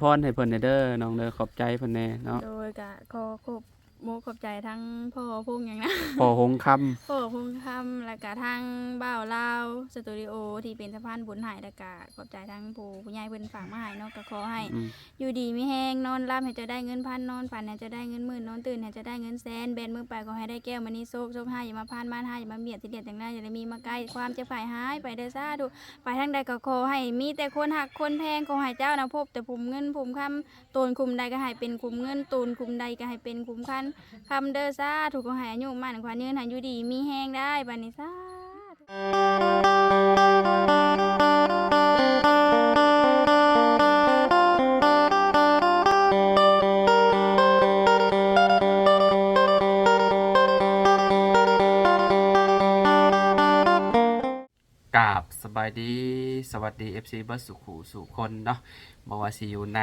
ພອນໃຫ້ເພິ່ນແດ່ເດີນ້ອງເດີ ຂອບໃຈເພິ່ນແດ່ເນາະ. ໂດຍ ກະຂໍຂອບ ໂອ້ ຂອບໃຈທັງພໍ່ພົງຫຍັງນະ ພໍ່ຫົງຄຳ ພໍ່ຫົງຄຳ ແລ້ວກະທັງບ່າວລາວສະຕູດິໂອທີ່ເປັນສະພານບຸນໃຫ້ ແລ້ວກະຂອບໃຈທັງຜູ້ ຜູ້ໃຫຍ່ເພິ່ນຝາກມາໃຫ້ເນາະ. ກະຂໍໃຫ້ ອືມ ຢູ່ດີມີແຮງ ນອນຫຼັບໃຫ້ເຈົ້າໄດ້ເງິນພັນ ນອນຝັນໃຫ້ເຈົ້າໄດ້ເງິນໝື່ນ ນອນຕື່ນໃຫ້ເຈົ້າໄດ້ເງິນແສນ ແບນມືໄປຂໍໃຫ້ໄດ້ແກ້ວມະນີໂຊກ ໂຊກຮ້າຍຢ່າມາຜ່ານ ມານຮ້າຍຢ່າມາບຽດ ຊິລຽດຈັ່ງໃດຢ່າໄດ້ມີມາໃກ້ ຄວາມເຈັບໄຂ້ຫາຍໄປເດີ ສາທຸ. ໄປທາງໃດກໍຂໍໃຫ້ມີແຕ່ຄົນຮັກຄົນແພງ ຂໍໃຫ້ເຈົ້ານະພົບແຕ່ຂຸມເງິນຂຸມຄຳ ໂຕນຂຸມໃດກໍໃຫ້ເປັນຂຸມເງິນ ໂຕນຂຸມໃດກໍໃຫ້ເປັນຂຸມຄັນຄຳເດີ ສາທຸ. ຂໍໃຫ້ອາຍຸໝັ້ນຂວັນຍືນ ໃຫ້ຢູ່ດີມີແຮງໄດ້ບາດນີ້ ສາທຸ. ກາບສະບາຍດີ ສະຫວັດດີ ເອັຟຊີ ເບິດສູ່ຄູ່ສູ່ຄົນເນາະ ບໍ່ວ່າຊິຢູ່ໃນ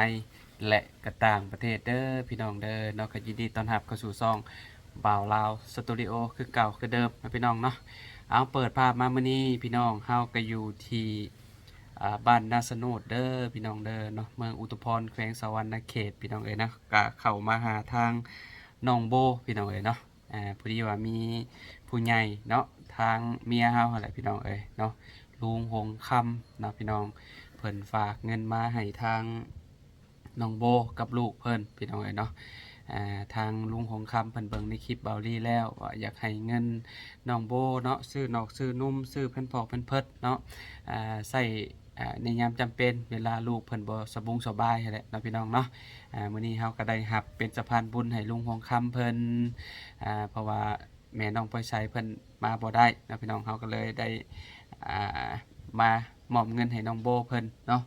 ແລະ ກະຕ່າງປະເທດເດີພີ່ນ້ອງເດີເນາະ. ກໍຍິນດີຕ້ອນຮັບເຂົ້າສູ່ຊ່ອງບ່າວລາວສະຕູດິໂອຄືເກົ່າຄືເດີມນະພີ່ນ້ອງເນາະ. ເອົາ ເປີດພາບມາມື້ນີ້ພີ່ນ້ອງ ເຮົາກໍຢູ່ທີ່ ອ່າ ບ້ານນາສະໂນດເດີພີ່ນ້ອງເດີເນາະ ເມືອງອຸທຸມພອນ ແຂວງສະຫວັນນະເຂດພີ່ນ້ອງເອີຍເນາະ. ກະເຂົ້າມາຫາທາງນ້ອງໂບພີ່ນ້ອງເອີຍເນາະ. ອ່າ ພໍດີວ່າມີຜູ້ໃຫຍ່ເນາະ ທາງເມຍເຮົາຫັ້ນແຫຼະພີ່ນ້ອງເອີຍເນາະ ລຸງຫົງຄຳເນາະພີ່ນ້ອງ ເພິ່ນຝາກເງິນມາໃຫ້ທາງນ້ອງໂບກັບລູກເພິ່ນພີ່ນ້ອງເອີຍເນາະ. ອ່າ ທາງລຸງຫົງຄຳເພິ່ນເບິ່ງໃນຄລິບເບົາລີແລ້ວ ວ່າຢາກໃຫ້ເງິນນ້ອງໂບເນາະ ຊື້ນອກຊື້ນຸ່ມ ຊື້ແພມເພີດແພມເພີດເນາະ ອ່າ ໃຊ້ ອ່າ ໃນຍາມຈຳເປັນ ເວລາລູກເພິ່ນບໍ່ສະບົງສະບາຍຫັ້ນແຫຼະເນາະພີ່ນ້ອງເນາະ. ອ່າ ມື້ນີ້ເຮົາກໍໄດ້ຮັບເປັນສະພານບຸນໃຫ້ລຸງຫົງຄຳເພິ່ນ ອ່າ ເພາະວ່າແມ່ນ້ອງປອຍໄຊເພິ່ນມາບໍ່ໄດ້ເນາະພີ່ນ້ອງ ເຮົາກໍເລີຍໄດ້ ອ່າ ມາມອບເງິນໃຫ້ນ້ອງໂບເພິ່ນເນາະ.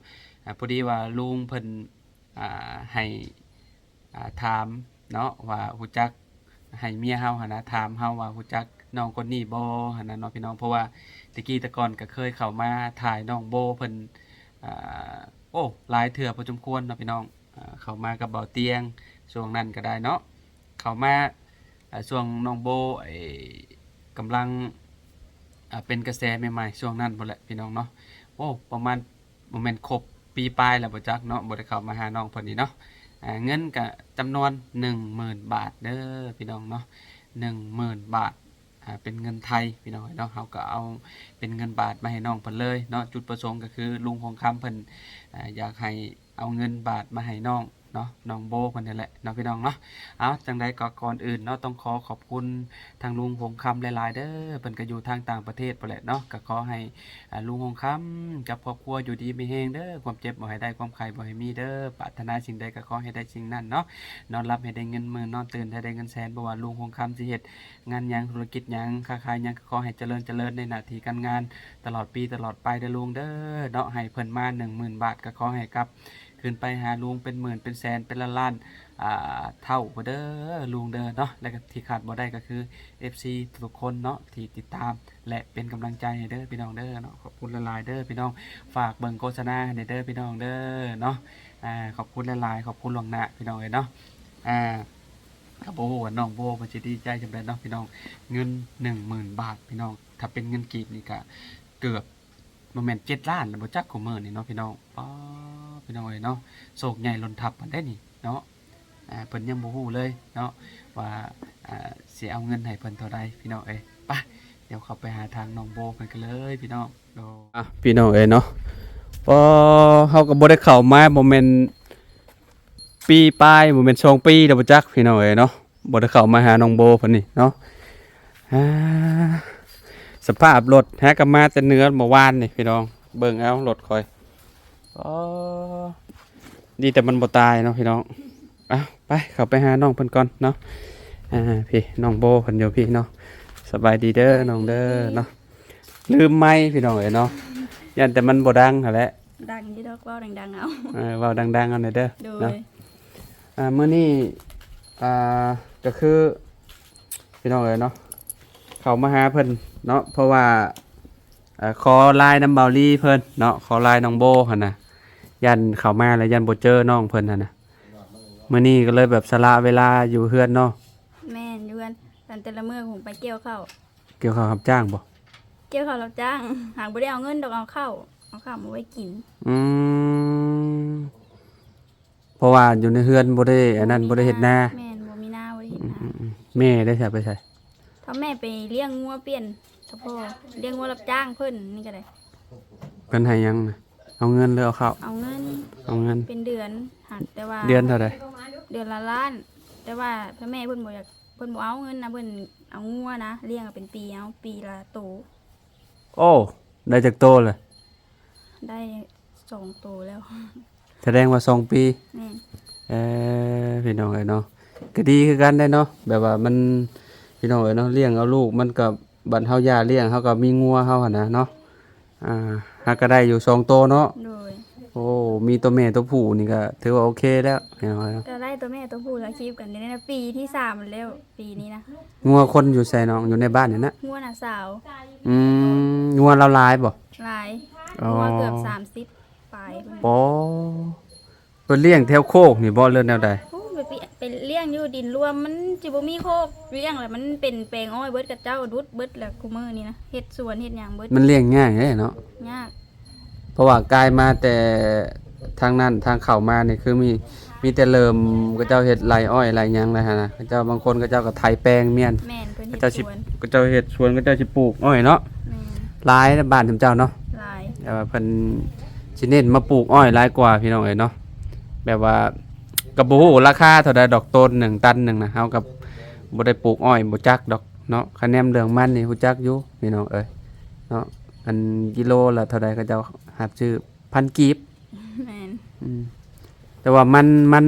ອ່າ ພໍດີວ່າລຸງເພິ່ນ ອ່າ ໃຫ້ ອ່າ ຖາມເນາະ ວ່າຮູ້ຈັກ ໃຫ້ເມຍເຮົາຫັ້ນນະ ຖາມເຮົາວ່າຮູ້ຈັກນ້ອງຄົນນີ້ບໍ່ຫັ້ນນະເນາະພີ່ນ້ອງ. ເພາະວ່າແຕ່ກີ້ແຕ່ກ່ອນກໍເຄີຍເຂົ້າມາຖ່າຍນ້ອງໂບເພິ່ນ ອ່າ ໂອ້ ຫຼາຍເທື່ອພໍສົມຄວນເນາະພີ່ນ້ອງ. ອ່າ ເຂົ້າມາກັບເບົາຕຽງ ຊ່ວງນັ້ນກໍໄດ້ເນາະ ເຂົ້າມາ ອ່າ ຊ່ວງນ້ອງໂບ ໄອ້ ກຳລັງ ອ່າ ເປັນກະແສໃໝ່ໆ ຊ່ວງນັ້ນພຸ້ນແຫຼະພີ່ນ້ອງເນາະ. ໂອ້ ປະມານ ບໍ່ແມ່ນຄົບປີປາຍແລ້ວບໍ່ຈັກເນາະ ບໍ່ໄດ້ເຂົ້າມາຫານ້ອງເພິ່ນນີ້ເນາະ. ອ່າ ເງິນກະຈຳນວນໜຶ່ງໝື່ນບາດເດີພີ່ນ້ອງເນາະ ໜຶ່ງໝື່ນບາດ ອ່າ ເປັນເງິນໄທພີ່ນ້ອງເນາະ. ເຮົາກໍເອົາເປັນເງິນບາດມາໃຫ້ນ້ອງເພິ່ນເລີຍເນາະ. ຈຸດປະສົງກໍຄືລຸງຫົງຄຳເພິ່ນ ອ່າ ຢາກໃຫ້ເອົາເງິນບາດມາໃຫ້ນ້ອງ ເນາະ ນ້ອງໂບເພິ່ນນີ້ແຫຼະເນາະພີ່ນ້ອງເນາະ. ເອົາ ຈັ່ງໃດກໍກ່ອນອື່ນເນາະ ຕ້ອງຂໍຂອບຄຸນທາງລຸງຫົງຄຳຫຼາຍໆເດີ ເພິ່ນກໍຢູ່ທາງຕ່າງປະເທດພຸ້ນແຫຼະເນາະ. ກໍຂໍໃຫ້ ອ່າ ລຸງຫົງຄຳກັບຄອບຄົວຢູ່ດີມີແຮງເດີ ຄວາມເຈັບບໍ່ໃຫ້ໄດ້ ຄວາມໄຂ້ບໍ່ໃຫ້ມີເດີ ປາດຖະໜາສິ່ງໃດກໍຂໍໃຫ້ໄດ້ສິ່ງນັ້ນເນາະ. ນອນຫຼັບໃຫ້ໄດ້ເງິນໝື່ນ ນອນຕື່ນໃຫ້ໄດ້ເງິນແສນ ບໍ່ວ່າລຸງຫົງຄຳຊິເຮັດງານຫຍັງ ທຸລະກິດຫຍັງ ຄ້າຂາຍຫຍັງ ກໍຂໍໃຫ້ຈະເລີນຈະເລີນໃນໜ້າທີ່ການງານ ຕະຫຼອດປີຕະຫຼອດໄປເດີລຸງເດີເນາະ. ໃຫ້ເພິ່ນມາໜຶ່ງໝື່ນບາດ ກໍຂໍໃຫ້ກັບ ຂຶ້ນໄປຫາລຸງເປັນໝື່ນເປັນແສນເປັນລ້ານລ້ານ ອ່າ ເທົ່າພຸ້ນເດີລຸງເດີເນາະ. ແລະກໍທີ່ຂາດບໍ່ໄດ້ກໍຄືເອັຟຊີທຸກໆຄົນເນາະ ທີ່ຕິດຕາມ ແລະເປັນກຳລັງໃຈໃຫ້ເດີພີ່ນ້ອງເດີເນາະ. ຂອບຄຸນຫຼາຍໆເດີພີ່ນ້ອງ ຝາກເບິ່ງໂຄສະນາໃຫ້ແດ່ເດີພີ່ນ້ອງເດີເນາະ. ອ່າ ຂອບຄຸນຫຼາຍໆ ຂອບຄຸນລ່ວງໜ້າພີ່ນ້ອງເອີຍເນາະ. ອ່າ ກໍບໍ່ຮູ້ວ່ານ້ອງໂບເພິ່ນຊິດີໃຈສ່ຳໃດເນາະພີ່ນ້ອງ. ເງິນໜຶ່ງໝື່ນບາດພີ່ນ້ອງ ຖ້າເປັນເງິນກີບນີ້ກໍເກືອບ ບໍ່ແມ່ນເຈັດລ້ານແລ້ວບໍ່ຈັກ ຄູ່ມື້ນີ້ເນາະພີ່ນ້ອງ. ປ້າ ພີ່ນ້ອງເອີຍເນາະ ໂຊກໃຫຍ່ລົ້ນທັບປານໃດນີ້ເນາະ. ອ່າ ເພິ່ນຍັງບໍ່ຮູ້ເລີຍເນາະ ວ່າ ອ່າ ຊິເອົາເງິນໃຫ້ເພິ່ນເທົ່າໃດພີ່ນ້ອງເອີຍ. ໄປ ດຽວເຂົ້າໄປຫາທາງນ້ອງໂບເພິ່ນກັນເລີຍພີ່ນ້ອງ. ໂດຍ ອ່ະ ພີ່ນ້ອງເອີຍເນາະ ເຮົາກໍບໍ່ໄດ້ເຂົ້າມາ ບໍ່ແມ່ນປີປາຍ ບໍ່ແມ່ນສອງປີແລ້ວບໍ່ຈັກ ພີ່ນ້ອງເອີຍເນາະ. ບໍ່ໄດ້ເຂົ້າມາຫານ້ອງໂບເພິ່ນນີ້ເນາະ. ອ່າ ສະພາບລົດ ຫາກໍມາແຕ່ເໜືອເມື່ອວານນີ້ພີ່ນ້ອງ ເບິ່ງເອົາລົດຂ້ອຍ. ອໍ ດີແຕ່ມັນບໍ່ຕາຍເນາະພີ່ນ້ອງ. ເອົາ ໄປ ເຂົ້າໄປຫານ້ອງເພິ່ນກ່ອນເນາະ. ອ່າ ພີ່ ນ້ອງໂບເພິ່ນຢູ່ພີ້ເນາະ. ສະບາຍດີເດີນ້ອງເດີເນາະ. ລືມໄມພີ່ນ້ອງເອີຍເນາະ ຢ້ານແຕ່ມັນບໍ່ດັງຫັ້ນແຫຼະ. ດັງຢູ່ດອກ ເວົ້າດັງໆເອົາ. ເອີ ເວົ້າດັງໆເອົາແດ່ເດີ. ໂດຍ ເນາະ. ອ່າ ມື້ນີ້ ອ່າ ກໍຄື ພີ່ນ້ອງເອີຍເນາະ ເຂົ້າມາຫາເພິ່ນເນາະ ເພາະວ່າ ເອີ ຂໍລາຍນຳເບົາລີເພິ່ນເນາະ ຂໍລາຍນ້ອງໂບຫັ້ນນະ ຢ້ານເຂົ້າມາແລ້ວຢ້ານບໍ່ເຈີນ້ອງເພິ່ນຫັ້ນນະ. ມື້ນີ້ກໍເລີຍແບບສະຫຼະເວລາຢູ່ເຮືອນເນາະ. ແມ່ນ ຢູ່ເຮືອນ ແຕ່ລະມື້ພຸ້ນໄປກ່ຽວເຂົ້າ. ກ່ຽວເຂົ້າຮັບຈ້າງບໍ່? ກ່ຽວເຂົ້າຮັບຈ້າງ ຫາກບໍ່ໄດ້ເອົາເງິນດອກ ເອົາເຂົ້າ ເອົາເຂົ້າມາໄວ້ກິນ. ອືມ. ເພາະວ່າຢູ່ໃນເຮືອນບໍ່ໄດ້ອັນນັ້ນ ບໍ່ໄດ້ເຮັດນາ. ແມ່ນ ບໍ່ມີນາ ບໍ່ໄດ້ເຮັດນາ. ອືມໆໆ ແມ່ເດ້ ໃສໄປໃສ? ຖ້າແມ່ໄປລ້ຽງງົວປ່ຽນສະເພາະ ລ້ຽງງົວຮັບຈ້າງເພິ່ນນີ້ກໍໄດ້. ເພິ່ນໃຫ້ຫຍັງນະ? ເອົາເງິນ ຫຼື ເອົາເຂົ້າ? ເອົາເງິນ. ເອົາເງິນ ເປັນເດືອນຫັ້ນ ແຕ່ວ່າ ເດືອນເທົ່າໃດ? ເດືອນລະລ້ານ. ແຕ່ວ່າຖ້າແມ່ເພິ່ນບໍ່ຢາກ ເພິ່ນບໍ່ເອົາເງິນນະ ເພິ່ນເອົາງົວນະ ລ້ຽງເປັນປີ ເອົາປີລະໂຕ. ໂອ້ ໄດ້ຈັກໂຕລະ? ໄດ້ສອງໂຕແລ້ວ. ສະແດງວ່າສອງປີ. ແມ່ນ. ເອີ ພີ່ນ້ອງເອີຍເນາະ ກໍດີຄືກັນເດ້ເນາະ ແບບວ່າມັນ ພີ່ນ້ອງເອີຍເນາະ ລ້ຽງເອົາລູກ ມັນກໍ ບັດເຮົາຢ່າລ້ຽງ ເຮົາກໍມີງົວເຮົາຫັ້ນນະເນາະ. ອ່າ ຫາກໍໄດ້ຢູ່ສອງໂຕເນາະ. ໂດຍ. ໂອ້ ມີຕົວແມ່ຕົວຜູ້ນີ້ກໍຖືວ່າໂອເຄແລ້ວ ພີ່ນ້ອງເອີຍເນາະ. ກໍໄດ້ຕົວແມ່ຕົວຜູ້ແລ້ວ ຄີບກັນນີ້ນະ ປີທີສາມແລ້ວ ປີນີ້ນະ. ງົວຄົນຢູ່ໃສນ້ອງ? ຢູ່ໃນບ້ານນີ້ນະ? ງົວນ້າສາວ. ອືມ ງົວລາວຫຼາຍບໍ່? ຫຼາຍ. ອໍ ງົວເກືອບສາມສິບປາຍພຸ້ນ. ປໍ ເພິ່ນລ້ຽງແຖວໂຄກນີ້ບໍ່ ຫຼືແນວໃດ? ໂອ້ ໄປ ໄປລ້ຽງຢູ່ດິນລວມ ມັນຊິບໍ່ມີໂຄກລ້ຽງແຫຼະ ມັນເປັນແປງອ້ອຍເບິດ ເຂົາເຈົ້າດຸດເບິດແຫຼະ ຄູ່ມື້ນີ້ນະ ເຮັດສວນເຮັດຫຍັງເບິດ. ມັນລ້ຽງງ່າຍເດ້ເນາະ. ຍາກ. ເພາະວ່າກາຍມາແຕ່ທາງນັ້ນ ທາງເຂົ້າມານີ້ ຄືມີ ມີແຕ່ເລີ່ມ ເຂົາເຈົ້າເຮັດໄຮ່ອ້ອຍໄຮ່ຫຍັງແລ້ວຫັ້ນນະ ເຂົາເຈົ້າ ບາງຄົນເຂົາເຈົ້າກໍໄຖແປງແມ່ນ. ແມ່ນ ເພິ່ນເຮັດສວນ. ເຂົາເຈົ້າເຮັດສວນ ເຂົາເຈົ້າຊິປູກອ້ອຍເນາະ. ແມ່ນ. ຫຼາຍນະບ້ານເຂົາເຈົ້າເນາະ. ຫຼາຍ. ແຕ່ວ່າເພິ່ນຊິເນັ້ນມາປູກອ້ອຍຫຼາຍກວ່າ ພີ່ນ້ອງເອີຍເນາະ. ແບບວ່າກໍບໍ່ຮູ້ລາຄາເທົ່າໃດດອກ ໂຕນໜຶ່ງ ຕັນໜຶ່ງນະ ເຮົາກໍບໍ່ໄດ້ປູກອ້ອຍ ບໍ່ຈັກດອກເນາະ. ຄັນແນມເລື່ອງມັນນີ້ຮູ້ຈັກຢູ່ ພີ່ນ້ອງເອີຍເນາະ. ອັນກິໂລລະເທົ່າໃດ ເຂົາເຈົ້າຮັບຊື້ ພັນກີບ. ແມ່ນ. ອືມ ແຕ່ວ່າມັນ ມັນ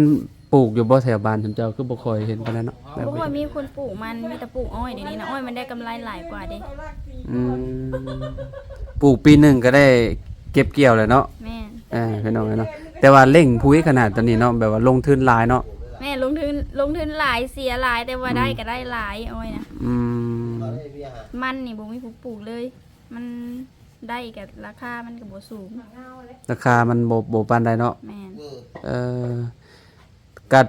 ປູກຢູ່ບໍ່ແຖວບ້ານເຂົາເຈົ້າ ຄືບໍ່ຄ່ອຍເຫັນປານໃດເນາະ? ບໍ່ຄ່ອຍມີຄົນປູກມັນ ມີແຕ່ປູກອ້ອຍ. ດຽວນີ້ນະ ອ້ອຍມັນໄດ້ກຳໄລຫຼາຍກວ່າເດ້. ອືມ ປູກປີໜຶ່ງກໍໄດ້ເກັບກ່ຽວແລ້ວເນາະ. ແມ່ນ. ເອີ ພີ່ນ້ອງເອີຍເນາະ ແຕ່ວ່າເລັ່ງຜຸຍຂະໜາດຕອນນີ້ເນາະ ແບບວ່າລົງທຶນຫຼາຍເນາະ. ແມ່ນ ລົງທຶນ ລົງທຶນຫຼາຍ ເສຍຫຼາຍ ແຕ່ວ່າ ອືມ ໄດ້ກໍໄດ້ຫຼາຍ ອ້ອຍນະ. ອືມ ມັນນີ້ບໍ່ມີຜູ້ປູກເລີຍ ມັນ ໄດ້ກໍລາຄາມັນກໍບໍ່ສູງ. ລາຄາມັນບໍ່ ບໍ່ປານໃດເນາະ. ແມ່ນ. ເອີ ກະ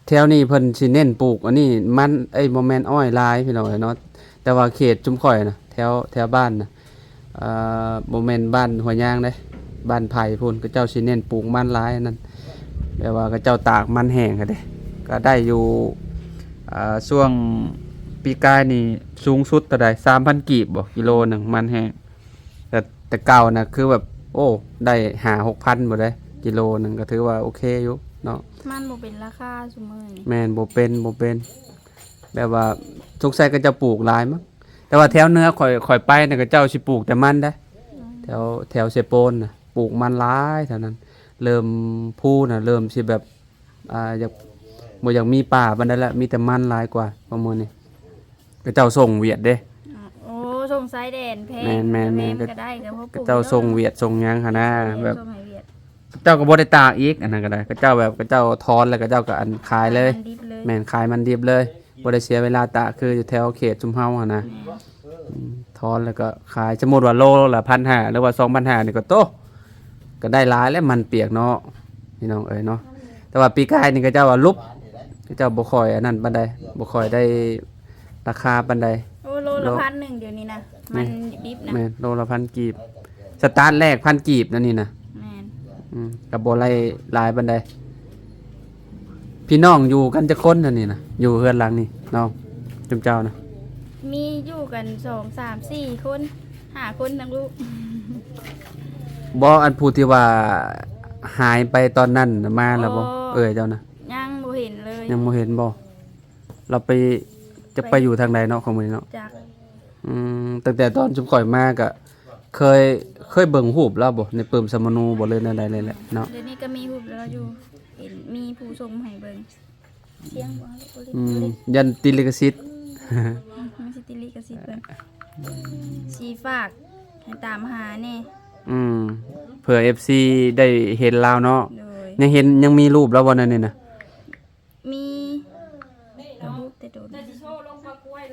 ແຖວນີ້ເພິ່ນຊິເນັ້ນປູກອັນນີ້ມັນ ເອີຍ ບໍ່ແມ່ນອ້ອຍຫຼາຍ ພີ່ນ້ອງເອີຍເນາະ. ແຕ່ວ່າເຂດຊຸມຂ້ອຍນະ ແຖວ ແຖວບ້ານນະ ເອີ ບໍ່ແມ່ນບ້ານຫ້ວຍຍາງເດ້ ບ້ານໄຜ່ພຸ້ນ ເຂົາເຈົ້າຊິເນັ້ນປູກມັນຫຼາຍ ອັນນັ້ນ ແບບວ່າເຂົາເຈົ້າຕາກມັນແຫ້ງຫັ້ນເດ້ ກໍໄດ້ຢູ່ ອ່າ ຊ່ວງປີກາຍນີ້ສູງສຸດເທົ່າໃດ ສາມພັນກີບບໍ ກິໂລໜຶ່ງມັນແຫ້ງ. ແຕ່ ແຕ່ເກົ່ານະ ຄືແບບ ໂອ້ ໄດ້ຫ້າຫົກພັນພຸ້ນເດ້ ກິໂລໜຶ່ງ ກໍຖືວ່າໂອເຄຢູ່ເນາະ. ມັນບໍ່ເປັນລາຄາຊຸມື້ນີ້. ແມ່ນ ບໍ່ເປັນ ບໍ່ເປັນ ແບບວ່າສົງໄສເຂົາເຈົ້າປູກຫຼາຍມັ້ງ. ແຕ່ວ່າແຖວເໜືອຂ້ອຍ ຂ້ອຍໄປນະ ເຂົາເຈົ້າຊິປູກແຕ່ມັນເດ້. ອືມ ແຖວ ແຖວເຊໂປນນະ ປູກມັນຫຼາຍແຖວນັ້ນ. ເລີ່ມພູນະ ເລີ່ມຊິແບບ ອ່າ ຢາກ ບໍ່ຢາກມີປ່າປານໃດລະ ມີແຕ່ມັນຫຼາຍກວ່າ ປະມານນີ້. ເຂົາເຈົ້າສົ່ງຫວຽດເດ້. ໂອ້ ສົ່ງຊາຍແດນແພງ. ແມ່ນໆໆ ແພງກໍໄດ້ ແຕ່ວ່າປູກ ເຂົາເຈົ້າສົ່ງຫວຽດສົ່ງຫຍັງຫັ້ນນະ. ແມ່ນ ແບບ ສົ່ງໃຫ້ຫວຽດ. ເຂົາເຈົ້າກໍບໍ່ໄດ້ຕາກອີກ ອັນນັ້ນກໍໄດ້ ເຂົາເຈົ້າແບບ ເຂົາເຈົ້າຖອນແລ້ວ ເຂົາເຈົ້າກໍ ອັນ ຂາຍເລີຍ. ຂາຍມັນດິບເລີຍ. ແມ່ນ ຂາຍມັນດິບເລີຍ ບໍ່ໄດ້ເສຍເວລາຕາກຄືຢູ່ແຖວເຂດຊຸມເຮົາຫັ້ນນະ. ແມ່ນ. ອືມ ຖອນແລ້ວກໍຂາຍ ສົມມຸດວ່າໂລລະພັນຫ້າ ຫຼືວ່າສອງພັນຫ້ານີ້ກໍໂຕ ກໍໄດ້ຫຼາຍແລ້ວ ມັນປຽກເນາະ ພີ່ນ້ອງເອີຍເນາະ. ແຕ່ວ່າປີກາຍນີ້ເຂົາເຈົ້າວ່າຫຼຸບ ເຂົາເຈົ້າບໍ່ຄ່ອຍອັນນັ້ນປານໃດ ບໍ່ຄ່ອຍໄດ້ລາຄາປານໃດ. ໂອ້ ໂລລະ ໂລ ພັນໜຶ່ງ ດຽວນີ້ນະ ມັນດິບນະ. ແມ່ນ ໂລລະພັນກີບ ສະຕາດແລກພັນກີບ ອັນນີ້ນະ. ແມ່ນ. ອືມ ກໍບໍ່ໄດ້ຫຼາຍປານໃດ. ພີ່ນ້ອງຢູ່ກັນຈັກຄົນອັນນີ້ນະ ຢູ່ເຮືອນຫຼັງນີ້ນ້ອງ ຈຸມເຈົ້ານະ? ມີຢູ່ກັນສອງ ສາມ ສີ່ຄົນ ຫ້າຄົນທັງລູກ. ບໍ່ ອັນຜູ້ທີ່ວ່າຫາຍໄປຕອນນັ້ນນະ ມາແລ້ວບໍ່? ອໍ ເອື້ອຍເຈົ້ານະ ຍັງບໍ່ເຫັນເລີຍ. ຍັງບໍ່ເຫັນບໍ່? ລາວໄປ ຈັກໄປ ໄປຢູ່ທາງໃດເນາະ ຂອງມື້ນີ້ເນາະ? ຈັກ. ອືມ ຕັ້ງແຕ່ຕອນຊຸມຂ້ອຍມາກໍເຄີຍ ເຄີຍເບິ່ງຮູບລາວບໍ່ ໃນປຶ້ມສຳມະໂນບໍ່ ຫຼືແນວໃດເລີຍແຫຼະເນາະ? ດຽວນີ້ກໍມີຮູບລາວຢູ່ ເຫັນມີຜູ້ສົ່ງໃຫ້ເບິ່ງ. ສຽງບໍ່ ອືມ ຢ້ານຕິດລິຂະສິດ. ອືມ ມັນຊິຕິດລິຂະສິດເບິ່ງ ຊິຝາກໃຫ້ຕາມຫາແດ່. ອືມ ເພື່ອເອັຟຊີໄດ້ເຫັນລາວເນາະ. ໂດຍ. ຍັງເຫັນ ຍັງມີຮູບລາວບໍ່ໃນນີ້ນະ? ມີ ກໍຮູ້ແຕ່ດົນ. ອືມ ໂອ້ຍ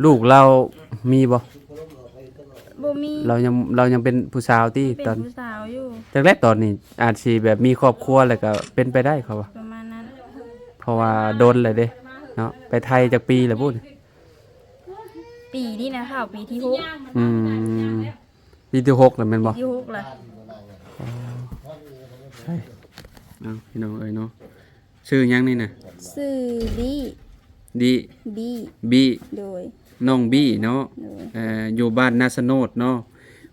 ລູກລາວມີບໍ່? ບໍ່ມີ. ລາວຍັງ ລາວຍັງເປັນຜູ້ສາວຕິ? ເປັນ ຕອນ ຜູ້ສາວຢູ່. ຈັກແລະ ຕອນນີ້ອາດຊິແບບມີຄອບຄົວແລ້ວກໍເປັນໄປໄດ້ ເຂົາວ່າ ປະມານນັ້ນ. ເພາະວ່າດົນແລ້ວເດ້ເນາະ. ໄປໄທຈັກປີແລ້ວພຸ້ນ? ປີນີ້ນະ ເຂົ້າປີທີຫົກ. ອືມ. ປີທີຫົກແລ້ວແມ່ນບໍ່? ທີຫົກລະ. ອໍ ເອົາ ພີ່ນ້ອງເອີຍເນາະ ຊື່ຫຍັງນີ້ນະ? ຊື່ບີ ບີ ບີ ບີ ໂດຍ ນ້ອງບີເນາະ ໂດຍ ເອີ ຢູ່ບ້ານນາສະໂນດເນາະ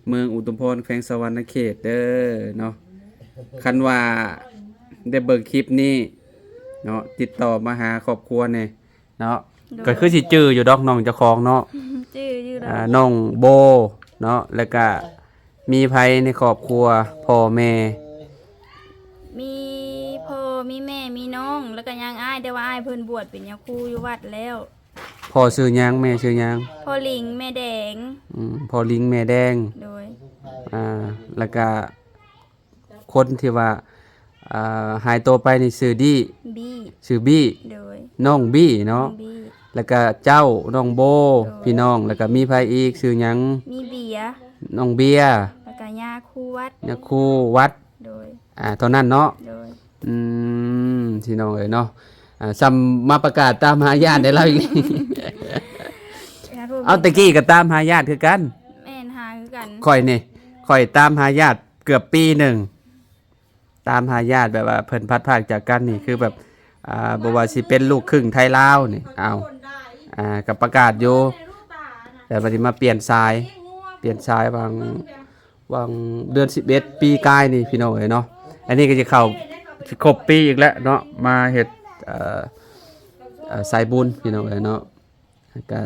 ເມືອງອຸທຸມພອນ ແຂວງສະຫວັນນະເຂດເດີເນາະ. ຄັນວ່າໄດ້ເບິ່ງຄລິບນີ້ເນາະ ຕິດຕໍ່ມາຫາຄອບຄົວແດ່ເນາະ ໂດຍ ກໍຄືຊິຈື່ຢູ່ດອກນ້ອງເຈົ້າຂອງເນາະ ຈື່ຢູ່ດອກ ອ່າ ນ້ອງໂບເນາະ ແລ້ວກະມີໃຜໃນຄອບຄົວ ພໍ່ແມ່? ມີພໍ່ ມີແມ່ ມີນ້ອງ ແລ້ວກະຍັງອ້າຍ ແຕ່ວ່າອ້າຍເພິ່ນບວດເປັນຍາຄູຢູ່ວັດແລ້ວ. ພໍ່ຊື່ຫຍັງ ແມ່ຊື່ຫຍັງ? ພໍ່ລິງ ແມ່ແດງ. ອືມ ພໍ່ລິງ ແມ່ແດງ ໂດຍ ອ່າ ແລ້ວກະຄົນທີ່ວ່າ ອ່າ ຫາຍຕົວໄປນີ້ຊື່ດີ ບີ ຊື່ບີ ໂດຍ ນ້ອງບີເນາະ ນ້ອງບີ ແລ້ວກະເຈົ້າ ນ້ອງໂບ ໂດຍ ພີ່ນ້ອງ ແລ້ວກະມີໃຜອີກ ຊື່ຫຍັງ? ມີເບຍ ນ້ອງເບຍ ແລ້ວກະຍາຄູວັດ ຍາຄູວັດ ໂດຍ ອ່າ ເທົ່ານັ້ນເນາະ ໂດຍ ອືມ ພີ່ນ້ອງເອີຍເນາະ ອ່າ ສ່ຳມາປະກາດຕາມຫາຍາດໃຫ້ລາວອີກ. ເອົາ ແຕ່ກີ້ກໍຕາມຫາຍາດຄືກັນ ແມ່ນ ຫາຄືກັນ ຂ້ອຍນີ້ ຂ້ອຍຕາມຫາຍາດເກືອບປີໜຶ່ງ ຕາມຫາຍາດແບບວ່າເພິ່ນພັດພາກຈາກກັນນີ້ ຄືແບບ ອ່າ ບໍ່ວ່າຊິເປັນລູກຄຶ່ງໄທລາວນີ້ ເອົາ ອ່າ ກໍປະກາດຢູ່ ແຕ່ບັດນີ້ມາປ່ຽນສາຍ ປ່ຽນສາຍຫວ່າງ ຫວ່າງເດືອນສິບເອັດປີກາຍນີ້ ພີ່ນ້ອງເອີຍເນາະ ອັນນີ້ກໍຈະເຂົ້າ ຊິຄົບປີອີກແລ້ວເນາະ ມາເຮັດ ເອີ ເອີ ສາຍບຸນ ພີ່ນ້ອງເອີຍເນາະ ກໍ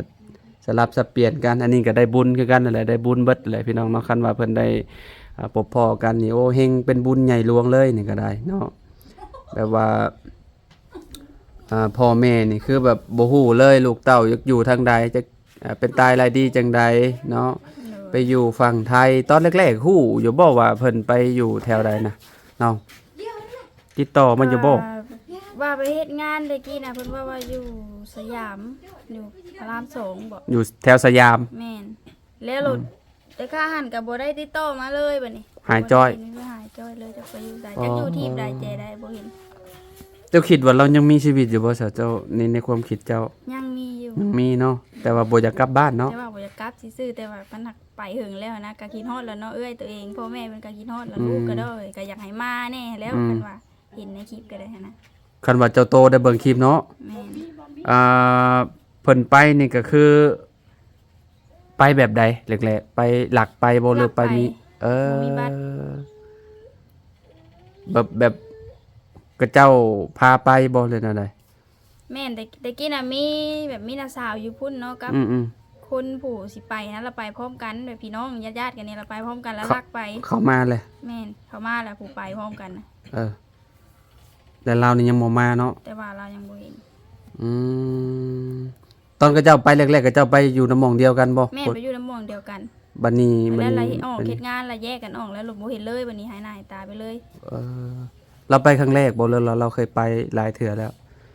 ສະຫຼັບສັບປ່ຽນກັນ ອັນນີ້ກໍໄດ້ບຸນຄືກັນນັ້ນແຫຼະ ໄດ້ບຸນເບິດແຫຼະ ພີ່ນ້ອງເນາະ ຄັນວ່າເພິ່ນໄດ້ ອ່າ ພົບພໍ້ກັນນີ້ ໂອ້ ເຮັງເປັນບຸນໃຫຍ່ຫຼວງເລີຍນີ້ກໍໄດ້ເນາະ ແບບວ່າ ອ່າ ພໍ່ແມ່ນີ້ຄືແບບບໍ່ຮູ້ເລີຍ ລູກເຕົ້າຢາກຢູ່ທາງໃດ ຈັກ ອ່າ ເປັນຕາຍລາຍດີຈັ່ງໃດເນາະ ໂດຍ ໄປຢູ່ຝັ່ງໄທ ຕອນແລກໆ ຮູ້ຢູ່ບໍ່ວ່າເພິ່ນໄປຢູ່ແຖວໃດນະ ນ້ອງ ຕິດຕໍ່ມາຢູ່ບໍ່? ອ່າ ວ່າໄປເຮັດງານແຕ່ກີ້ນະ ເພິ່ນເວົ້າວ່າຢູ່ສະຫຍາມ ຢູ່ພະລາມສອງບໍ? ຢູ່ແຖວສະຫຍາມ ແມ່ນ ແລ້ວໂລດ ອືມ ແຕ່ຂ້າຫັ້ນກໍບໍ່ໄດ້ຕິດຕໍ່ມາເລີຍບັດນີ້ ຫາຍຈ້ອຍ ບໍ່ໄດ້ເຫັນ ຫາຍຈ້ອຍເລີຍ ຈັກໄປຢູ່ໃສ ອໍ ຈັກຢູ່ທີບໃດແຈໃດ ບໍ່ເຫັນ. ເຈົ້າຄິດວ່າລາວຍັງມີຊີວິດຢູ່ບໍ່ຊະ ເຈົ້າ ໃນ ໃນຄວາມຄິດເຈົ້າ? ຍັງມີຢູ່ ຍັງມີເນາະ ແຕ່ວ່າບໍ່ຢາກກັບບ້ານເນາະ ແຕ່ວ່າບໍ່ຢາກກັບຊື່ໆ ແຕ່ວ່າມັນຫາກໄປເຫິງແລ້ວນະ ກໍຄິດຮອດແລ້ວເນາະ ເອື້ອຍໂຕເອງ ພໍ່ແມ່ເພິ່ນກໍຄິດຮອດແລ້ວ ອືມ ລູກກໍດ້ອຍ ກໍຢາກໃຫ້ມາແດ່ແລ້ວ ອືມ ຄັນວ່າເຫັນໃນຄລິບກໍໄດ້ຫັ້ນນະ ຄັນວ່າເຈົ້າໂຕໄດ້ເບິ່ງຄລິບເນາະ ແມ່ນ ອ່າ ເພິ່ນໄປນີ້ກໍຄື ໄປແບບໃດແລກໆ ໄປລັກໄປບໍ່ ຫຼືໄປມີ ລັກໄປ ເອີ ບໍ່ມີບັດ ແບບ ແບບເຂົາເຈົ້າພາໄປບໍ່ ຫຼືແນວໃດ? ແມ່ນ ແຕ່ ແຕ່ກີ້ນະມີແບບມີນ້າສາວຢູ່ພຸ້ນເນາະ ກັບ ອືມໆ ຄົນຜູ້ຊິໄປຫັ້ນ ລະໄປພ້ອມກັນ ແບບພີ່ນ້ອງຍາດໆກັນນີ້ລະໄປພ້ອມກັນ ລະ ເຂົາ ລັກໄປ ເຂົາມາແຫຼະ ແມ່ນ ເຂົາມາແລ້ວ ຜູ້ໄປພ້ອມກັນນະ ເອີ. ແຕ່ລາວນີ້ຍັງບໍ່ມາເນາະ ແຕ່ວ່າລາວຍັງບໍ່ເຫັນ ອືມ ຕອນເຂົາເຈົ້າໄປແລກໆ ເຂົາເຈົ້າໄປຢູ່ນຳໝ່ອງດຽວກັນບໍ່? ແມ່ນ ໄປຢູ່ນຳໝ່ອງດຽວກັນ ບັດນີ້ ແລ້ວລະອອກ ເຮັດງານລະແຍກກັນອອກແລ້ວ ບໍ່ເຫັນເລີຍ ບັດນີ້ຫາຍໜ້າຫາຍຕາໄປເລີຍ ເອີ ລາວໄປຄັ້ງແລກບໍ່ ຫຼືລາວ ລາວເຄີຍໄປຫຼາຍເທື່ອແລ້ວ?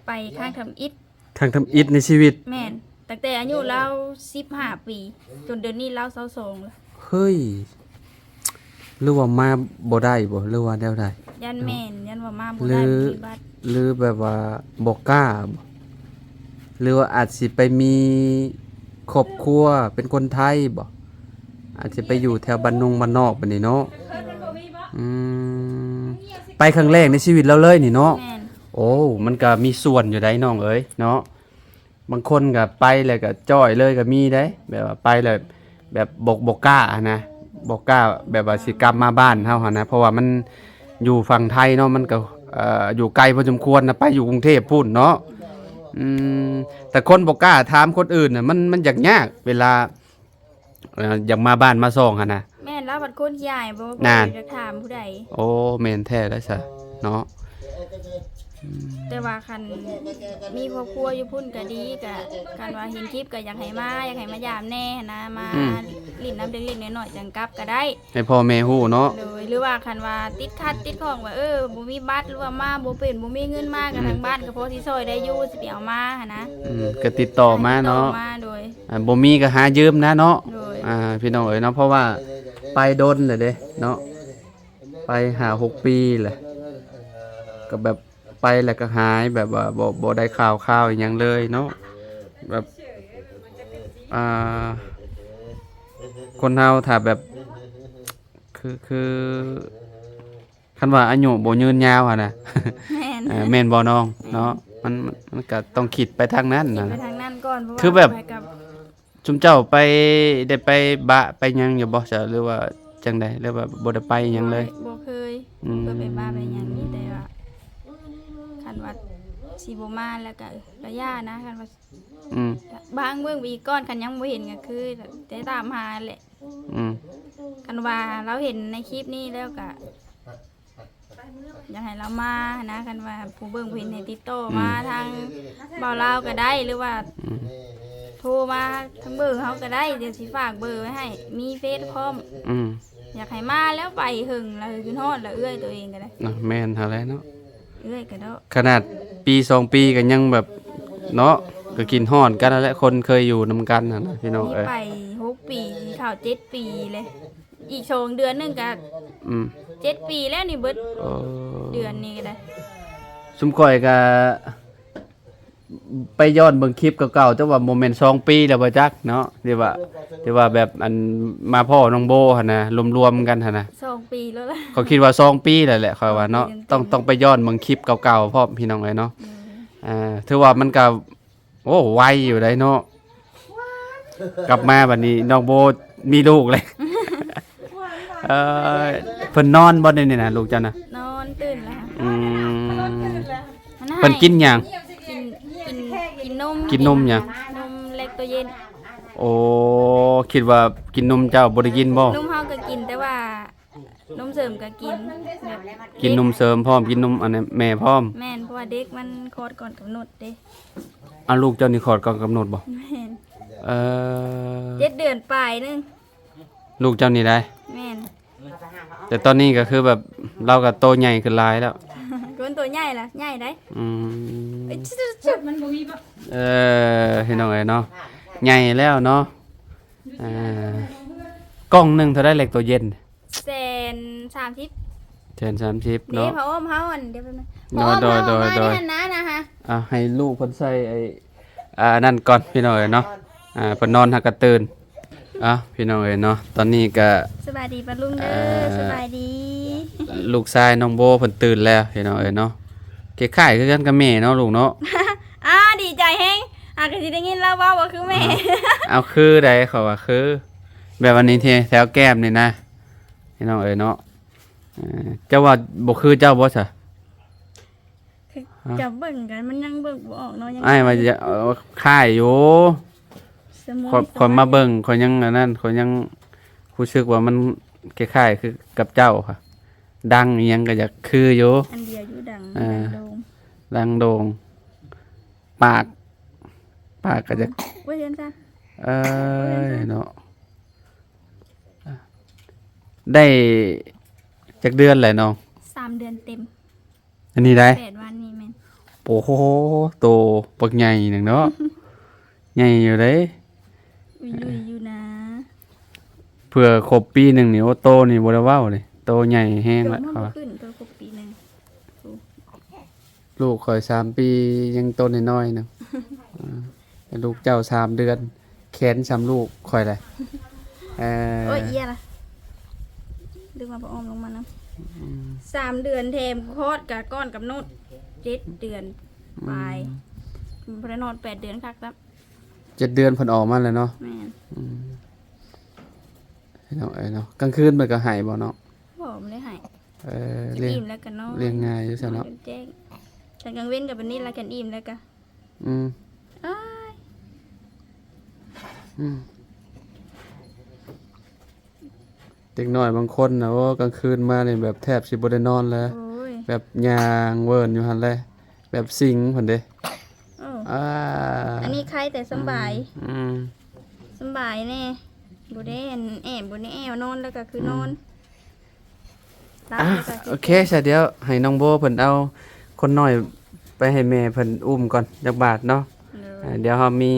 ໄປຄັ້ງທຳອິດ ຄັ້ງທຳອິດໃນຊີວິດ ແມ່ນ ຕັ້ງແຕ່ອາຍຸລາວສິບຫ້າປີ ຈົນດຽວນີ້ລາວຊາວສອງແລ້ວ ເຮີ້ຍ ຫຼືວ່າມາບໍ່ໄດ້ບໍ່ ຫຼືວ່າແນວໃດ? ຢ້ານແມ່ນ ຢ້ານວ່າມາບໍ່ໄດ້ ບໍ່ມີບັດ ຫຼືແບບວ່າບໍ່ກ້າບໍ່ ຫຼືວ່າອາດຊິໄປມີຄອບຄົວເປັນຄົນໄທບໍ່ ອາດຊິໄປຢູ່ແຖວບ້ານນົງບ້ານນອກບາດນີ້ເນາະ ອືມ ໄປຄັ້ງແລກໃນຊີວິດລາວເລີຍນີ້ເນາະ ແມ່ນ ໂອ້ ມັນກໍມີສ່ວນຢູ່ໃດ໋ນ້ອງເອີຍເນາະ ບາງຄົນກໍໄປແລ້ວກໍຈ້ອຍເລີຍກໍມີເດ້ ແບບວ່າໄປແລ້ວແບບບໍ່ ບໍ່ກ້າຫັ້ນນະ ບໍ່ກ້າແບບວ່າຊິກັບມາບ້ານເຮົາຫັ້ນນະ ເພາະວ່າມັນຢູ່ຝັ່ງໄທເນາະ ມັນກໍ ເອີ ຢູ່ໄກພໍສົມຄວນນະ ໄປຢູ່ກຸງເທບພຸ້ນເນາະ ອືມ ແຕ່ຄົນບໍ່ກ້າຖາມຄົນອື່ນນະ ມັນ ມັນຢາກຍາກເວລາ ເອີ ຢາກມາບ້ານມາຊ່ອງຫັ້ນນະ ແມ່ນ ລາວບັດຄົນຂີ້ອາຍບໍ່ ບໍ່ຢາກຖາມຜູ້ໃດ ໂອ້ ແມ່ນແທ້ລະຊະເນາະ ອືມ ແຕ່ວ່າຄັນມີຄອບຄົວຢູ່ພຸ້ນກໍດີ ກໍຄັນວ່າເຫັນຄລິບກໍຢາກໃຫ້ມາ ຢາກໃຫ້ມາຢາມແດ່ຫັ້ນນະ ມາ ອືມ ຫຼິ້ນນຳເລັກໆນ້ອຍໆ ຈັ່ງກັບກໍໄດ້ ໃຫ້ພໍ່ແມ່ຮູ້ເນາະ ໂດຍ ຫຼືວ່າຄັນວ່າຕິດຂັດຕິດຂ້ອງວ່າ ເອີ ບໍ່ມີບັດ ຫຼືວ່າມາບໍ່ເປັນ ບໍ່ມີເງິນມາ ກໍ ອືມ ທາງບ້ານກໍພໍຊິຊ່ອຍໄດ້ຢູ່ ຊິໄປເອົາມາຫັ້ນນະ ອືມ ກໍຕິດຕໍ່ມາເນາະ ຕິດຕໍ່ມາ ໂດຍ ອ່າ ບໍ່ມີກໍຫາຢືມນະເນາະ ໂດຍ ອ່າ ພີ່ນ້ອງເອີຍເນາະ ເພາະວ່າໄປດົນແລ້ວເດ້ເນາະ ໄປຫ້າຫົກປີແລ້ວ ກໍແບບໄປແລ້ວກໍຫາຍ ແບບວ່າບໍ່ ບໍ່ໄດ້ຂ່າວຄາວອີ່ຫຍັງເລີຍເນາະ ແບບ ອ່າ ຄົນເຮົາຖ້າແບບ ຄື ຄື ຄັນວ່າອາຍຸບໍ່ຍືນຍາວຫັ້ນນະ ແມ່ນ ເອີ ແມ່ນບໍ່ນ້ອງເນາະ? ມັນ ມັນ ມັນກະຕ້ອງຄິດໄປທາງນັ້ນ ຄິດໄປທາງນັ້ນກ່ອນ ເພາະວ່າ ຄືແບບ ຂ້ອຍກໍ ຊຸມເຈົ້າໄປ ໄດ້ໄປບະໄປຫຍັງຢູ່ບໍ່ຊະ ຫຼືວ່າຈັ່ງໃດ ຫຼືວ່າບໍ່ໄດ້ໄປຫຍັງເລີຍ? ບໍ່ ບໍ່ເຄີຍ ອືມ ບໍ່ເຄີຍໄປບະໄປຫຍັງ ມີແຕ່ວ່າ ຄັນວ່າຊິບໍ່ມາແລ້ວກໍ ກໍຢ່ານະ ຄັນວ່າ ອືມ ບາງເບິ່ງໄປອີກກ່ອນ ຄັນຍັງບໍ່ເຫັນກໍຄື ແຕ່ຕາມຫາແຫຼະ ອືມ ຄັນວ່າລາວເຫັນໃນຄລິບນີ້ແລ້ວກໍ ຢາກໃຫ້ລາວມານະ ຄັນວ່າຜູ້ເບິ່ງຜູ້ເຫັນໃຫ້ຕິດຕໍ່ ອືມ ມາທາງບ່າວລາວກໍໄດ້ ຫຼືວ່າ ອືມ ໂທມາທາງເບີເຮົາກໍໄດ້ ດຽວຊິຝາກເບີໄວ້ໃຫ້ ມີເຟສພ້ອມ ອືມ ຢາກໃຫ້ມາແລ້ວ ໄປເຫິງແລ້ວ ຄືຮອດແລ້ວ ເອື້ອຍໂຕເອງກໍໄດ້ ນະ ແມ່ນຫັ້ນແຫຼະເນາະ ເອື້ອຍກໍເນາະ ຂະໜາດປີສອງປີກໍຍັງແບບເນາະ ກໍກິນຮອດກັນຫັ້ນແຫຼະ ຄົນເຄີຍຢູ່ນຳກັນຫັ້ນນະ ພີ່ນ້ອງເອີຍ ໄປຫົກປີ ເຂົ້າເຈັດປີເລີຍ ອີກສອງເດືອນໜຶ່ງກໍ ອືມ ເຈັດປີແລ້ວນີ້ເບິດ ໂອ້ ເດືອນນີ້ກໍໄດ້ ຊຸມຂ້ອຍກໍໄປຍ້ອນເບິ່ງຄລິບເກົ່າໆ ແຕ່ວ່າບໍ່ແມ່ນສອງປີແລ້ວບໍ່ຈັກເນາະ ທີ່ວ່າ ທີ່ວ່າແບບ ອັນ ມາພໍ້ນ້ອງໂບຫັ້ນນະ ລວມໆກັນຫັ້ນນະ ສອງປີແລ້ວລະ ຂ້ອຍຄິດວ່າສອງປີແລ້ວແຫຼະ ຂ້ອຍວ່າເນາະ ສອງປີເຕັມໆ ຕ້ອງ ຕ້ອງໄປຍ້ອນເບິ່ງຄລິບເກົ່າໆພ້ອມ ພີ່ນ້ອງເອີຍເນາະ ອືມ ອ່າ ຖືວ່າມັນກໍ ໂອ້ ໄວຢູ່ໃດ໋ເນາະ ກັບມາບັດນີ້ນ້ອງໂບມີລູກເລີຍ ເອີ ເພິ່ນນອນບໍ່ດຽວນີ້ນະ ລູກເຈົ້ານະ? ນອນ ຕື່ນແລ້ວ ອືມ ເພິ່ນກິນຫຍັງ? ກິນ ກິນ ກິນນົມ ກິນນົມຫຍັງ? ນົມແລັກໂຕເຢັນ ໂອ້ ຄິດວ່າກິນນົມເຈົ້າ ບໍ່ໄດ້ກິນບໍ່? ນົມເຮົາກໍກິນ ແຕ່ວ່າ ນົມເສີມກໍກິນ ແບບ ກິນນົມເສີມພ້ອມ ກິນນົມອັນນັ້ນແມ່ພ້ອມ ແມ່ນ ເພາະວ່າເດັກມັນຄອດກ່ອນກຳນົດເດ້ ອາ ລູກເຈົ້ານີ້ຄອດກ່ອນກຳນົດບໍ່? ແມ່ນ ເອີ ເຈັດເດືອນປາຍໜຶ່ງ ລູກເຈົ້ານີ້ໃດ? ແມ່ນ ແຕ່ຕອນນີ້ກໍຄືແບບລາວກໍໂຕໃຫຍ່ຂຶ້ນຫຼາຍແລ້ວ ຄົນໂຕໃຫຍ່ລະ ໃຫຍ່ໃດ ອືມ ເອີ ພີ່ນ້ອງເອີຍເນາະ ໃຫຍ່ແລ້ວເນາະ ອ່າ ກ່ອງໜຶ່ງເທົ່າໃດ ແລັກໂຕເຢັນ? ແສນສາມສິບ ແສນສາມສິບເນາະ ນີ້ຜ້າອ້ອມເຮົາ ອັນດຽວ ໂດຍ ໂດຍ ໂດຍ ໂດຍ ອ່າ ໃຫ້ລູກເພິ່ນໃສ່ໄອ້ ອ່າ ນັ້ນກ່ອນ ພີ່ນ້ອງເອີຍເນາະ ອ່າ ເພິ່ນນອນຫາກະຕື່ນ ອ່າ ພີ່ນ້ອງເອີຍເນາະ ຕອນນີ້ກະ ສະບາຍດີປ້າລຸງເດີ ອ່າ ສະບາຍດີ ລູກຊາຍນ້ອງໂບເພິ່ນຕື່ນແລ້ວ ພີ່ນ້ອງເອີຍເນາະ ຄ້າຍໆຄືກັນກັບແມ່ເນາະ ລູກເນາະ ອ່າ ດີໃຈແຮງ ອ່າ ກໍຊິໄດ້ຍິນລາວເວົ້າວ່າຄືແມ່ ອ່າ ເອົາ ຄືໃດ ເຂົາວ່າຄື ແບບອັນນີ້ ແຖວແກ້ມນີ້ນະ ພີ່ນ້ອງເອີຍເນາະ ເຈົ້າວ່າບໍ່ຄືເຈົ້າບໍ່ຊະ? ກໍເບິ່ງກັນ ມັນຍັງເບິ່ງບໍ່ອອກເນາະ ຍັງ ອ້າຍວ່າຈະ ເອີ ຄ້າຍຢູ່ ຂ້ອຍ ຂ້ອຍມາເບິ່ງ ຂ້ອຍຍັງອັນນັ້ນ ຂ້ອຍຍັງຮູ້ສຶກວ່າມັນຄ້າຍໆຄືກັບເຈົ້າ ດັງອີ່ຫຍັງກໍຢາກຄືຢູ່ ອັນດຽວຢູ່ ດັງ ເອີ ດັງໂດ່ງ ດັງໂດ່ງ ປາກ ປາກກໍຢາກ ໂອ້ຍ ເອີ ເນາະ ໄດ້ຈັກເດືອນແລ້ວນ້ອງ? ສາມເດືອນເຕັມ ອັນນີ້ໄດ໋ ແປດວັນນີ້ແມ່ນ ໂອ້ໂຫ ໂຕບັກໃຫຍ່ໜຶ່ງເນາະ ໃຫຍ່ຢູ່ເດ້ ອຸຍລຸຍຢູ່ນະ ເພື່ອຄົບປີໜຶ່ງນີ້ ໂອ້ ໂຕນີ້ບໍ່ໄດ້ເວົ້າເດ້ ໂຕໃຫຍ່ແຮງລະ ໂຕມັນບໍ່ຂຶ້ນ ໂຕຄົບປີໜຶ່ງ ລູກຂ້ອຍສາມປີ ຍັງໂຕນ້ອຍໆໜຶ່ງ ເອີ ແຕ່ລູກເຈົ້າສາມເດືອນ ແຂນສ່ຳລູກຂ້ອຍແຫຼະ ເອີ ໂອ້ຍ ເອີຍລະ ດຶງມາປະອ້ອມລົງມານຳ ອືມ ສາມເດືອນແຖມຄອດກະກ່ອນກຳນົດ ເຈັດເດືອນປາຍ ອືມ ບໍ່ໄດ້ນອນແປດເດືອນຄັກຊ້ຳ ເຈັດເດືອນເພິ່ນອອກມາແລ້ວເນາະ ແມ່ນ ອືມ ພີ່ນ້ອງເອີຍເນາະ ກາງຄືນເພິ່ນກໍໄຫ້ບໍ່ນ້ອງ? ບໍ່ ບໍ່ໄດ້ໄຫ້ ເອີ ກິນອີ່ມແລ້ວກໍນອນ ລ້ຽງງ່າຍຢູ່ຊັ້ນເນາະ ນອນຈົນແຈ້ງ ຄັນກາງເວັນກໍແບບນີ້ລະ ຄັນອີ່ມແລ້ວກໍ ອືມ ເອີຍ ອືມ ເດັກນ້ອຍບາງຄົນນະ ໂອ້ ກາງຄືນມານີ້ແບບແທບຊິບໍ່ໄດ້ນອນແລ້ວ ໂອ້ຍ ແບບຍ່າງເວີນຢູ່ຫັ້ນແຫຼະ ແບບສິງພຸ້ນເດ້ ໂອ້ ອ່າ ອັນນີ້ໄຄແຕ່ສຳບາຍ ອືມ ອືມ ສຳບາຍແດ່ ບໍ່ໄດ້ອັນແອບ ບໍ່ໄດ້ແອວ ນອນແລ້ວກໍຄືນອນ ອືມ ອ່ະ ໂອເຄ ສະ ດຽວໃຫ້ນ້ອງໂບເພິ່ນເອົາຄົນນ້ອຍໄປໃຫ້ແມ່ເພິ່ນອຸ້ມກ່ອນຈັກບາດເນາະ ໂດຍ ອ່າ ດຽວເຮົາມີ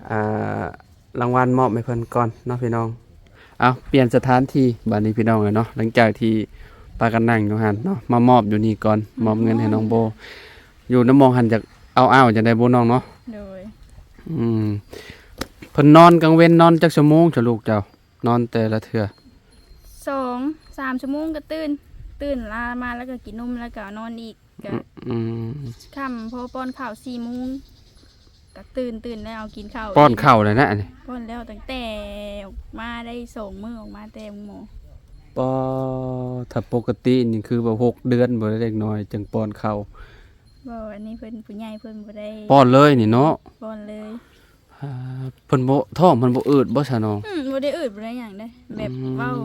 ອ່າ ລາງວັນມອບໃຫ້ເພິ່ນກ່ອນເນາະພີ່ນ້ອງ ເອົາ ປ່ຽນສະຖານທີ່ບາດນີ້ພີ່ນ້ອງເອີຍເນາະ ຫຼັງຈາກທີ່ປາກັນນັ່ງຢູ່ຫັ້ນເນາະ ມາມອບຢູ່ນີ້ກ່ອນ ມອບເງິນໃຫ້ນ້ອງໂບ ຢູ່ນຳໝ່ອງຫັ້ນ ຢາກເອົາອ້າວຈັ່ງໃດບໍ່ນ້ອງເນາະ ໂດຍ ອືມ ເພິ່ນນອນກາງເວັນນອນຈັກຊົ່ວໂມງຊະລູກເຈົ້າ? ນອນແຕ່ລະເທື່ອ? ສອງສາມຊົ່ວໂມງກໍຕື່ນ ຕື່ນລາມາແລ້ວກໍກິນນົມ ແລ້ວກໍນອນອີກ ກໍ ອືມ ຄ່ຳພໍປ້ອນເຂົ້າສີ່ໂມງ ກໍຕື່ນ ຕື່ນແລ້ວກິນເຂົ້າ ປ້ອນເຂົ້າແລ້ວນະອັນນີ້ ປ້ອນແລ້ວຕັ້ງແຕ່ອອກມາໄດ້ສອງມື້ ອອກມາແຕ່ໂຮງໝໍ. ປາ ຖ້າປົກກະຕິນີ້ຄືວ່າຫົກເດືອນບໍ່ໄດ້ເດັກນ້ອຍຈຶ່ງປ້ອນເຂົ້າ. ບໍ່ ອັນນີ້ເພິ່ນຜູ້ໃຫຍ່ເພິ່ນບໍ່ໄດ້ ປ້ອນເລີຍນີ້ເນາະ ປ້ອນເລີຍ. ອາ ເພິ່ນບໍ່ ທ້ອງເພິ່ນບໍ່ອືດບໍ່ຊະນ້ອງ? ອືມ ບໍ່ໄດ້ອືດບໍ່ໄດ້ຫຍັງເດ້ ແບບ ອືມ ເວົ້າ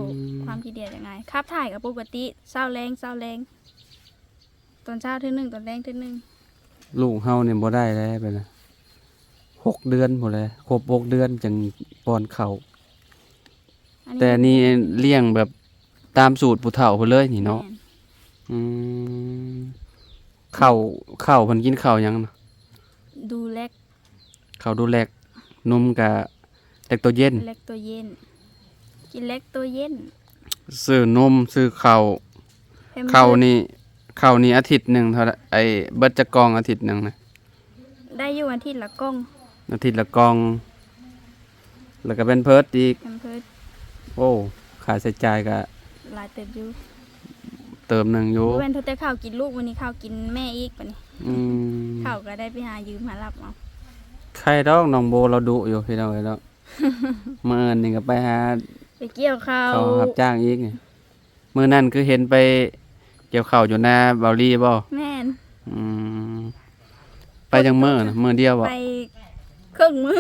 ຄວາມຂີ້ດຽດຫຍັງງ່າຍ ຂັບຖ່າຍກໍປົກກະຕິ ເຊົ້າແລງ ເຊົ້າແລງ ຕອນເຊົ້າເທື່ອໜຶ່ງ ຕອນແລງເທື່ອໜຶ່ງ. ລູກເຮົານີ້ບໍ່ໄດ້ແລ້ວ ແບບນັ້ນ ຫົກເດືອນພຸ້ນແຫຼະ ຄົບຫົກເດືອນຈຶ່ງປ້ອນເຂົ້າ. ອັນນີ້ ແຕ່ນີ້ລ້ຽງແບບຕາມສູດຜູ້ເຖົ້າເພິ່ນເລີຍນີ້ເນາະ. ແມ່ນ. ອືມ ເຂົ້າ ເຂົ້າເພິ່ນກິນເຂົ້າຫຍັງນະ? ດູແລັກ ເຂົ້າດູແລັກ ນົມກະແລັກໂຕເຢັນ ແລັກໂຕເຢັນ ກິນແລັກໂຕເຢັນ. ຊື້ນົມ ຊື້ເຂົ້າ ແພມເພີດ ເຂົ້ານີ້ ເຂົ້ານີ້ອາທິດໜຶ່ງເທົ່າໃດ? ໄອ້ ເບິດຈັກກ່ອງອາທິດໜຶ່ງນະ? ໄດ້ຢູ່ອາທິດລະກ່ອງ ອາທິດລະກ່ອງ ແລ້ວກໍແພມເພີດອີກ ແພມເພີດ. ໂອ້ ຄ່າໃຊ້ຈ່າຍກໍຫຼາຍເຕີບຢູ່ ເຕີບໜຶ່ງຢູ່. ບໍ່ແມ່ນເທົ່າແຕ່ເຂົ້າກິນລູກ ມື້ນີ້ເຂົ້າກິນແມ່ອີກ ບາດນີ້. ອືມ ເຂົ້າກໍໄດ້ໄປຫາຢືມຫາລັບເອົາ. ໄຄດອກ ນ້ອງໂບລາວດຸຢູ່ ພີ່ນ້ອງເອີຍເນາະ. ມື້ອື່ນນີ້ກໍໄປຫາ ໄປກ່ຽວເຂົ້າ ເຂົ້າຮັບຈ້າງອີກ. ມື້ນັ້ນຄືເຫັນໄປກ່ຽວເຂົ້າຢູ່ນາເບົາລີບໍ່? ແມ່ນ. ອືມ ໄປຈັກມື້ນະ? ມື້ດຽວບໍ່? ໄປເຄິ່ງມື້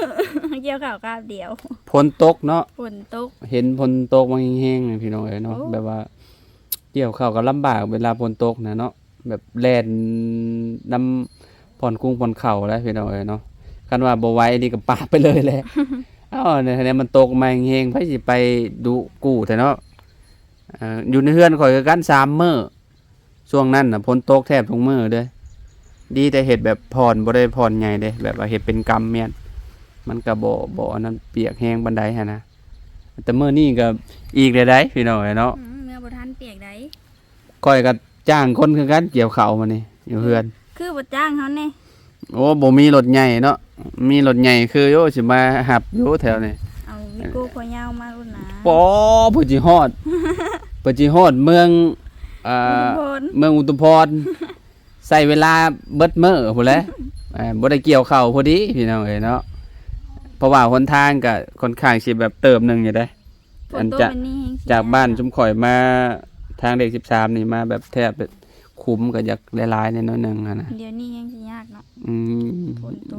ກ່ຽວເຂົ້າຄາບດຽວ. ຝົນຕົກເນາະ ຝົນຕົກ ເຫັນຝົນຕົກມາແຮງໆ ພີ່ນ້ອງເອີຍເນາະ. ໂອ້ ແບບວ່າກ່ຽວເຂົ້າກໍລຳບາກເວລາຝົນຕົກນະເນາະ ແບບແລ່ນນຳບ່ອນກຸງບ່ອນເຂົ້າແຫຼະ ພີ່ນ້ອງເອີຍເນາະ. ຄັນວ່າບໍ່ໄຫວນີ້ກໍປາບໄປເລີຍແຫຼະ. ເອົ້າ ໃນ ໃນມັນຕົກມາແຮງໆ ໃຜຊິໄປດຸກູ້ແທ້ເນາະ. ເອີ ຢູ່ໃນເຮືອນຂ້ອຍຄືກັນ ສາມມື້ ຊ່ວງນັ້ນນະຝົນຕົກແທບທຸກມື້ເດ້. ດີແຕ່ເຮັດແບບຜ່ອນ ບໍ່ໄດ້ຜ່ອນໃຫຍ່ເດ້ ແບບວ່າເຮັດເປັນກຳແມ່ນ ມັນກໍບໍ່ ບໍ່ອັນນັ້ນ ປຽກແຮງປານໃດຫັ້ນນະ. ແຕ່ມື້ນີ້ກໍອີກແລ້ວໃດ໋ ພີ່ນ້ອງເອີຍເນາະ. ອືມ ເມືອບໍ່ທັນປຽກໃດ. ຂ້ອຍກໍຈ້າງຄົນຄືກັນກ່ຽວເຂົ້າມານີ້ຢູ່ເຮືອນ. ຄືບໍ່ຈ້າງເຮົາແດ່? ໂອ້ ບໍ່ມີລົດໃຫຍ່ເນາະ ມີລົດໃຫຍ່ຄືຢູ່ຊິມາຮັບຢູ່ແຖວນີ້. ເອົາວິໂກ້ຄໍຍາວມາໂລດນະ. ປໍ ເພື່ອຊິຮອດ ເພື່ອຊິຮອດເມືອງ ອ່າ ອຸທຸມພອນ ເມືອງອຸທຸມພອນ ໃຊ້ເວລາເບິດມື້ພຸ້ນແຫຼະ. ເອີ ບໍ່ໄດ້ກ່ຽວເຂົ້າພໍດີ ພີ່ນ້ອງເອີຍເນາະ ເພາະວ່າຫົນທາງກໍຄ່ອນຂ້າງຊິແບບເຕີບໜຶ່ງຢູ່ເດ້. ອັນຈາກ ຈາກບ້ານຊຸມຂ້ອຍມາທາງເລກສິບສາມນີ້ ມາແບບແທບຂຸມກໍຢາກຫຼາຍໆ ແດ່ໜ້ອຍໜຶ່ງຫັ້ນນະ. ດຽວນີ້ແຮງຊິຍາກເນາະ. ອື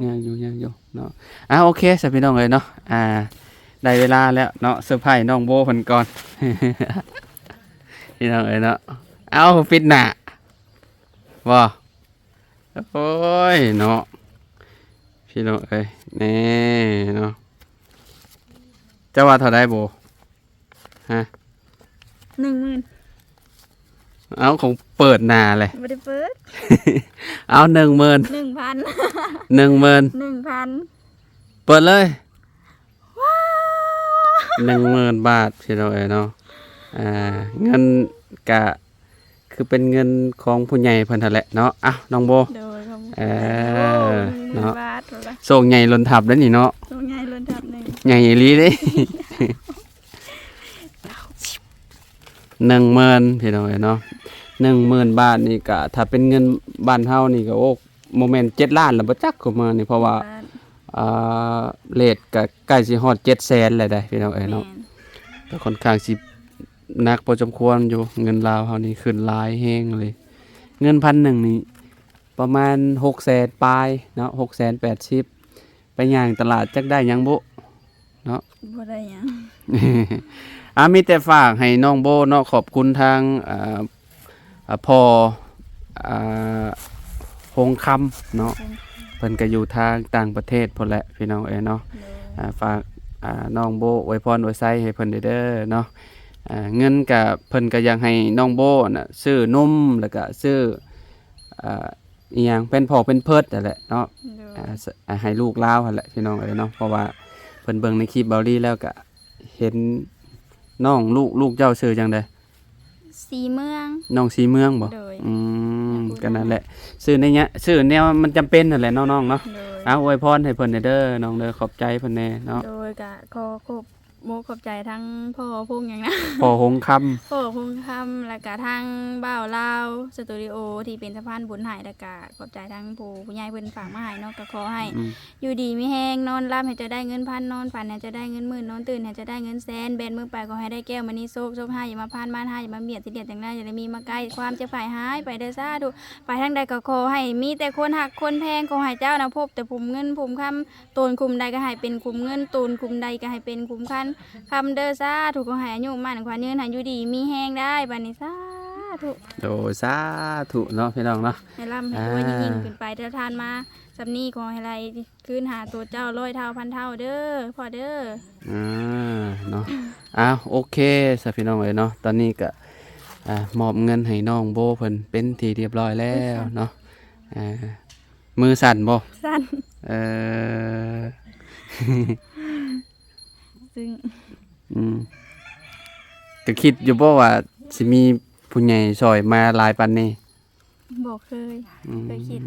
ມ ຍາກຢູ່ ຍາກຢູ່ເນາະ. ອ່າ ໂອເຄຊະ ພີ່ນ້ອງເອີຍເນາະ. ອ່າ ໄດ້ເວລາແລ້ວເນາະ ເຊີໄພນ້ອງໂບເພິ່ນກ່ອນ ພີ່ນ້ອງເອີຍເນາະ. ເອົ້າ ປິດໜ້າບໍ່? ໂອ້ຍເນາະ ພີ່ນ້ອງເອີຍ ແນ່ເນາະ. ເຈົ້າວ່າເທົ່າໃດໂບ? ຮະ? ໜຶ່ງໝື່ນ. ເອົ້າ ຂອງເປີດໜ້າແຫຼະ. ບໍ່ໄດ້ເປີດ. ເອົາ ໜຶ່ງໝື່ນ. ໜຶ່ງພັນ. ໜຶ່ງໝື່ນ. ໜຶ່ງພັນ. ເປີດເລີຍ. ໜຶ່ງໝື່ນບາດ ພີ່ນ້ອງເອີຍເນາະ. ອ່າ ເງິນກະ ຄືເປັນເງິນຂອງຜູ້ໃຫຍ່ເພິ່ນຫັ້ນແຫຼະເນາະ. ອ້າວ ນ້ອງໂບ ໂດຍ ຂອບໃຈ. ເອີ ໂອ້ ເນາະ ໂຊກໃຫຍ່ລົ້ນທັບເດ້ນີ້ເນາະ ໂຊກໃຫຍ່ລົ້ນທັບໜຶ່ງ ໃຫຍ່ອີ່ຫຼີເດ້. ໜຶ່ງໝື່ນ ພີ່ນ້ອງເອີຍເນາະ ໜຶ່ງໝື່ນບາດນີ້ກະ ຖ້າເປັນເງິນບ້ານເຮົານີ້ກະ ໂອ້ ບໍ່ແມ່ນເຈັດລ້ານແລ້ວບໍ່ຈັກ ຄືມື້ນີ້ ເພາະວ່າ ເຈັດລ້ານ ອ່າ ເຣດກະໃກ້ຊິຮອດເຈັດແສນແລ້ວເດ້ ພີ່ນ້ອງເອີຍເນາະ. ແມ່ນ ກະຄ່ອນຂ້າງຊິ ໜັກພໍສົມຄວນຢູ່ ເງິນລາວເຮົານີ້ຂຶ້ນຫຼາຍແຮງເລີຍ. ເງິນພັນໜຶ່ງນີ້ປະມານຫົກແສນປາຍເນາະ ຫົກແສນແປດສິບ ໄປຍ່າງຕະຫຼາດຈັກໄດ້ຫຍັງບຸເນາະ ບໍ່ໄດ້ຫຍັງ. ອ່າ ມີແຕ່ຝາກໃຫ້ນ້ອງໂບເນາະ ຂອບຄຸນທາງ ອ່າ ອ່າ ພໍ່ ອ່າ ຫົງຄຳເນາະ ຫົງຄຳ ເພິ່ນກໍຢູ່ທາງຕ່າງປະເທດພຸ້ນແຫຼະ ພີ່ນ້ອງເອີຍເນາະ. ໂດຍ ອ່າ ຝາກ ອ່າ ນ້ອງໂບອວຍພອນອວຍໄຊໃຫ້ເພິ່ນເດີເນາະ. ອ່າ ເງິນກະ ເພິ່ນກະຢາກໃຫ້ນ້ອງໂບນະ ຊື້ນົມ ແລ້ວກະຊື້ ອ່າ ອີ່ຫຍັງ ແພມເພີດ ແພມເພີດຫັ້ນແຫຼະເນາະ. ໂດຍ ອ່າ ໃຫ້ລູກລາວຫັ້ນແຫຼະ ພີ່ນ້ອງເອີຍເນາະ ເພາະວ່າເພິ່ນເບິ່ງໃນຄລິບເບົາລີແລ້ວກະເຫັນນ້ອງ ລູກ ລູກເຈົ້າຊື່ຈັ່ງໃດ? ສີເມືອງ. ນ້ອງສີເມືອງບໍ? ໂດຍ ອືມ ກະນັ້ນແຫຼະ ຊື້ໃນຍະ ຊື້ແນວມັນຈຳເປັນຫັ້ນແຫຼະເນາະ ນ້ອງເນາະ. ໂດຍ ເອົາ ອວຍພອນໃຫ້ເພິ່ນແດ່ເດີ ນ້ອງເດີ ຂອບໃຈເພິ່ນແດ່ເນາະ. ໂດຍ ກະຂໍຂອບ ໂອ້ ຂອບໃຈທັງພໍ່ພົງຫຍັງນະ ພໍ່ຫົງຄຳ ພໍ່ຫົງຄຳ ແລ້ວກະທັງບ່າວລາວສະຕູດິໂອ ທີ່ເປັນສະພານບຸນໃຫ້ ແລ້ວກະຂອບໃຈທັງຜູ້ ຜູ້ໃຫຍ່ເພິ່ນຝາກມາໃຫ້ເນາະ ກໍຂໍໃຫ້ ອືມ ຢູ່ດີມີແຮງ ນອນຫຼັບໃຫ້ເຈົ້າໄດ້ເງິນພັນ ນອນຝັນໃຫ້ເຈົ້າໄດ້ເງິນໝື່ນ ນອນຕື່ນໃຫ້ເຈົ້າໄດ້ເງິນແສນ ແບນເມືອງໄປຂໍໃຫ້ໄດ້ແກ້ວມະນີ ໂຊກ ໂຊກຮ້າຍຢ່າມາຜ່ານ ມານຮ້າຍຢ່າມາບຽດ ຊິລຽບຈັ່ງໃດຢ່າໄດ້ມີມາໃກ້ ຄວາມເຈັບໄຂ້ຫາຍໄປເດີ ສາທຸ ໄປທາງໃດກໍຂໍໃຫ້ມີແຕ່ຄົນຮັກຄົນແພງ ຂໍໃຫ້ເຈົ້ານະພົບແຕ່ຂຸມເງິນຂຸມຄຳ ໂຕນຂຸມໃດກໍໃຫ້ເປັນຂຸມເງິນ ໂຕນຂຸມໃດກໍໃຫ້ເປັນຂຸມຄັນຄຳເດີ ສາທຸ ຂໍໃຫ້ອາຍຸໝັ້ນຂວັນຍືນ ໃຫ້ຢູ່ດີມີແຮງໄດ້ ບາດນີ້ ສາທຸ ໂດຍ ສາທຸເນາະ ພີ່ນ້ອງເນາະ ໃຫ້ລ່ຳໃຫ້ລວຍ ອ່າ ຍິ່ງໆຂຶ້ນໄປ ແຕ່ທ່ານມາສ່ຳນີ້ ຂໍໃຫ້ໄຫຼຄືນຫາໂຕເຈົ້າຮ້ອຍເທົ່າພັນເທົ່າເດີ ພໍ່ເດີ ອ່າ ເນາະ ອ້າວ ໂອເຄ ຊະ ພີ່ນ້ອງເອີຍເນາະ ຕອນນີ້ກະ ອ່າ ມອບເງິນໃຫ້ນ້ອງໂບເພິ່ນເປັນທີ່ຮຽບຮ້ອຍແລ້ວເນາະ ອ່າ ມືສັ່ນບໍ່? ສັ່ນ ເອີ ຊຶ່ງ ອືມ ກໍຄິດຢູ່ບໍ່ວ່າຊິມີຜູ້ໃຫຍ່ຊ່ອຍມາຫຼາຍປານນີ້? ບໍ່ເຄີຍ ອືມ ເຄີຍຄິດ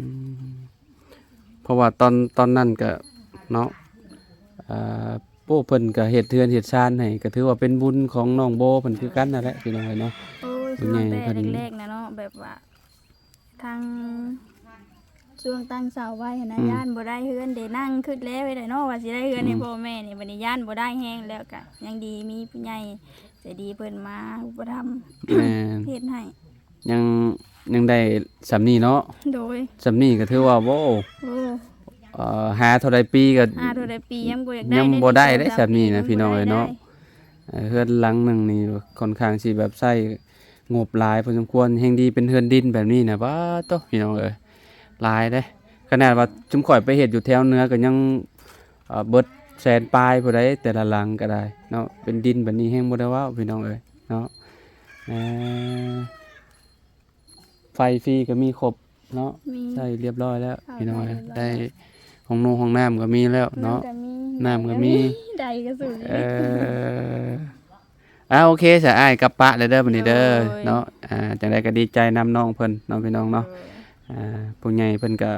ເພາະວ່າຕອນ ຕອນນັ້ນກໍເນາະ ເອີ ໂອ້ ເພິ່ນກໍເຮັດເຮືອນເຮັດຊານໃຫ້ ກໍຖືວ່າເປັນບຸນຂອງນ້ອງໂບເພິ່ນຄືກັນນັ້ນແຫຼະ ພີ່ນ້ອງເອີຍເນາະ ໂອ້ຍ ຜູ້ໃຫຍ່ເພິ່ນ ຊ່ວງແຕ່ແລກໆນະເນາະ ແບບວ່າ ທັງຊ່ວງຕັ້ງເສົາໄວ້ຫັ້ນນະ ອືມ ຢ້ານບໍ່ໄດ້ເຮືອນເດ ນັ່ງຄຶດແລ້ວເຮັດໃດເນາະ ວ່າຊິໄດ້ເຮືອນໃຫ້ ອືມ ພໍ່ແມ່ນີ້ ບັດນີ້ຢ້ານບໍ່ໄດ້ແຮງແລ້ວ ກະຍັງດີມີຜູ້ໃຫຍ່ໃຈດີເພິ່ນມາອຸປະຖຳ ແມ່ນ ເຮັດໃຫ້ ຍັງ ຍັງໄດ້ສ່ຳນີ້ເນາະ ໂດຍ ສ່ຳນີ້ກໍຖືວ່າ ໂອ້ ໂອ້ ເອີ ຫາເທົ່າໃດປີກໍ ຫາເທົ່າໃດປີຍັງບໍ່ຢາກໄດ້ ຍັງບໍ່ໄດ້ເດ້ ເດ້ ສ່ຳນີ້ນະ ພີ່ນ້ອງເອີຍເນາະ ຍັງບໍ່ໄດ້ ເອີ ເຮືອນຫຼັງໜຶ່ງນີ້ຂ້ອນຂ້າງຊິແບບໃຊ້ ງົບຫຼາຍພໍສົມຄວນ ແຮ່ງດີເປັນເຮືອນດິນແບບນີ້ນະ ປາດໂທ້ ພີ່ນ້ອງເອີຍ ຫຼາຍເດ້ ຂະໜາດວ່າຊຸມຂ້ອຍໄປເຮັດຢູ່ແຖວເໜືອກໍຍັງ ເອີ ເບິດແສນປາຍພຸ້ນໃດ ແຕ່ລະຫຼັງກໍໄດ້ເນາະ ເປັນດິນແບບນີ້ແຮ່ງບໍ່ໄດ້ເວົ້າ ພີ່ນ້ອງເອີຍເນາະ ເອີ ໄຟຟຣີກໍມີຄົບ ເນາະ ມີ ໃຊ້ຮຽບຮ້ອຍແລ້ວ ເຂົ້າ ພີ່ນ້ອງເອີຍ ໄດ້ຮຽບຮ້ອຍແລ້ວ ໄດ້ຫ້ອງນົງຫ້ອງນ້ຳກໍມີແລ້ວເນາະ ນ້ຳກໍມີ ນ້ຳກໍມີ ໄດ້ກໍສູງ ເອີ ອ່າ ໂອເຄ ສະ ອ້າຍກັບປະແລ້ວເດີ ບັດນີ້ເດີ ໂດຍ ເນາະ ອ່າ ຈັ່ງໃດກໍດີໃຈນຳນ້ອງເພິ່ນເນາະ ພີ່ນ້ອງເນາະ ໂດຍ ອ່າ ຜູ້ໃຫຍ່ເພິ່ນກໍ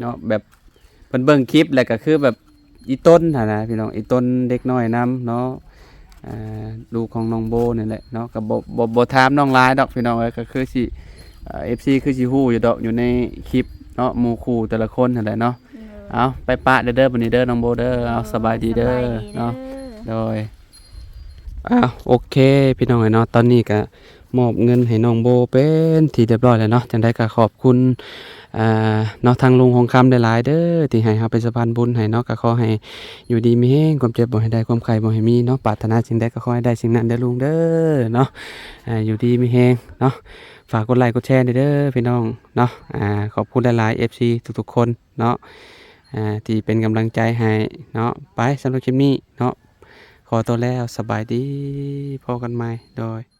ເນາະ ແບບ ເພິ່ນເບິ່ງຄລິບແລ້ວກໍຄືແບບອີ່ຕົນຫັ້ນນະພີ່ນ້ອງ ອີ່ຕົນເດັກນ້ອຍນຳເນາະ ອ່າ ລູກຂອງນ້ອງໂບນີ້ແຫຼະເນາະ ກໍບໍ່ ບໍ່ ບໍ່ຖາມນ້ອງຫຼາຍດອກພີ່ນ້ອງເອີຍ ກໍຄືຊິ ເອີ ເອັຟຊີ ຄືຊິຮູ້ຢູ່ດອກ ຢູ່ໃນຄລິບເນາະ ໝູ່ຄູ່ແຕ່ລະຄົນຫັ້ນແຫຼະເນາະ ໂດຍ ເອົາ ໄປປະເດີ ເດີ ບັດນີ້ເດີ ນ້ອງໂບເດີ ເອົາ ໂດຍ ສະບາຍດີເດີ ສະບາຍດີເດີ ເນາະ ໂດຍ ອ່າ ໂອເຄ ພີ່ນ້ອງເອີຍເນາະ ຕອນນີ້ກໍ ມອບເງິນໃຫ້ນ້ອງໂບເປັນທີ່ຮຽບຮ້ອຍແລ້ວເນາະ ຈັ່ງໃດກໍຂອບຄຸນ ອ່າ ເນາະ ທາງລຸງຫົງຄຳຫຼາຍໆເດີ ທີ່ໃຫ້ເຮົາເປັນສະພານບຸນໃຫ້ເນາະ ກໍຂໍໃຫ້ຢູ່ດີມີແຮງ ຄວາມເຈັບບໍ່ໃຫ້ໄດ້ ຄວາມໄຂ້ບໍ່ໃຫ້ມີເນາະ ປາດຖະໜາສິ່ງໃດກໍຂໍໃຫ້ໄດ້ສິ່ງນັ້ນເດີລຸງເດີເນາະ ອ່າ ຢູ່ດີມີແຮງເນາະ ຝາກກົດໄລກົດແຊແດ່ເດີພີ່ນ້ອງເນາະ ອ່າ ຂອບຄຸນຫຼາຍໆ ເອັຟຊີ ທຸກໆຄົນເນາະ ອ່າ ທີ່ເປັນກຳລັງໃຈໃຫ້ເນາະ ໄປ ສຳລັບຄລິບນີ້ເນາະ ຂໍຕົວແລ້ວ ສະບາຍດີ ພໍ້ກັນໃໝ່ ໂດຍ.